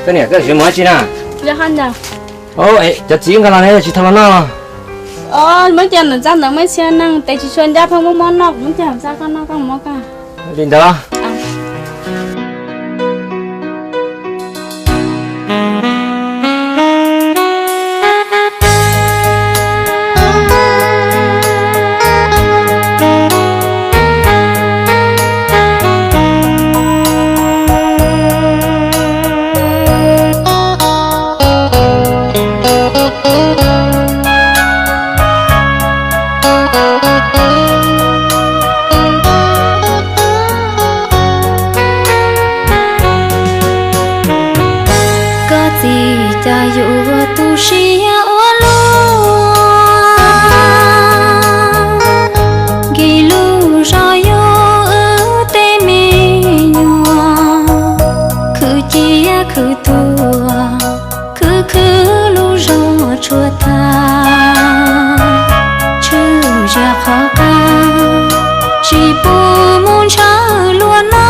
Koj niam, koj tsis mus dab tsi na? Cov txiv nkag los ne, tsis tau los noj? Muab coj ntawm txaj ntawd muaj ib txhia neeg tes tsis tshua ncaj, pheej muab muab noj, kuv muab coj ntawm txaj koj noj, koj mus muab koj. Li ntawd. Koj txiv cas yuav tu siab ua luaj, nkim lub zos yug wb tej me nyuam, khwv ciaj khwv tuag, khwv khwv lub zos tshuav tag, tshwj xeeb qhov qab tsis pub mus ntshaw luag noj.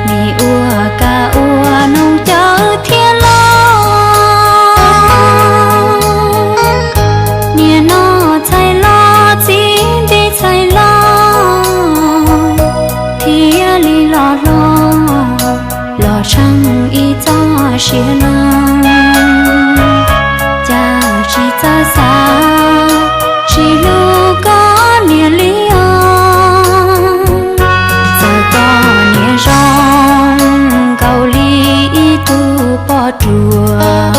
Nim ua kaj ua noog cawv thiab los, niam noj txhais los txiv nti txhais los, thiaj li los hlob los tsheej ib txoj sia neeg. Cas tsis txawj xav, tsis hlub koj niam li os. Txawm koj niam zoo nkaus li ib tug poj ruam,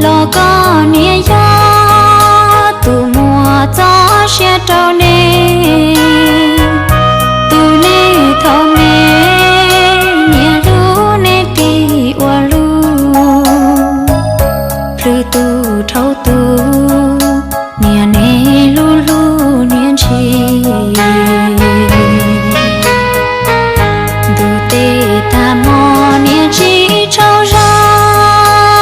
los koj niam yog tus muaj txoj sia rau nej. Tus nej thaum me, niam hlub nej ris ua lug, plhws tus dhau tus, niam nej hlub hlub niam ntshis. Ntu tes tag hmo niam tsis tsaug zog,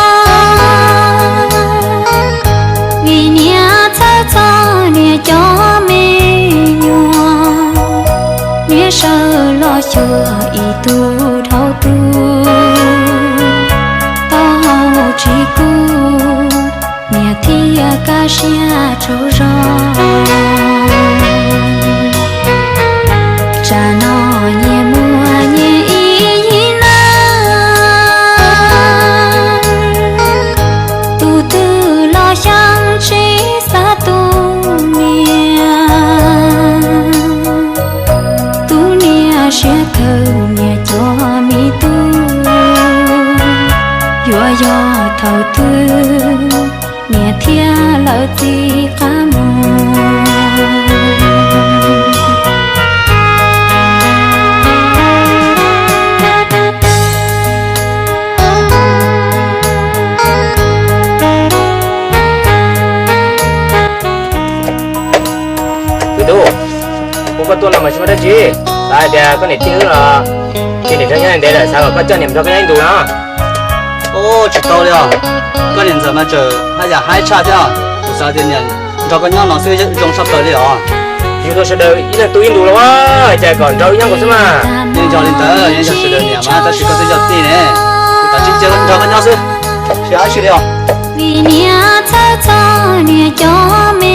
vim niam txhawj txog niam cov me nyuam. Niam sawv los xyuas ib tug dhau tus, taub hau tsis kub, niam thiaj kaj siab tsaug zog. Tsam no nyias muaj nyias ib yig neeg, tus twg los xyeej tsis xav tu niam. Tus niam siab kawg niam cov me tub, yuav yog thaum twg niam thiaj lawv txij qab mus. Kwv tub, kuv, koj tuaj no mas tsis muaj dab tsi, xav hais tias koj niam tij wb los, tij niam nrog nyob ntev lawm, xav kom koj coj niam nrog koj nyob ib ntus no. Tsis tau li os, koj niam ntxawm mas tseem haj yam haib tshaj thiab. Kuv xav tias niam nrog koj nyob no xwb zoo tshaj plaws li os. Yus tau sawv daws ib leeg tu ib ntus los, cas kom nrog wb nyob nkaus xwb mas. Yeej yog li ntawd, yeej yog sawv daws niam mas, tab sis koj twb yog tij ne, kuv tsis cia nrog koj nyob xwb, tsis hais dab tsi li os. Vim niam txhawj txog niam cov me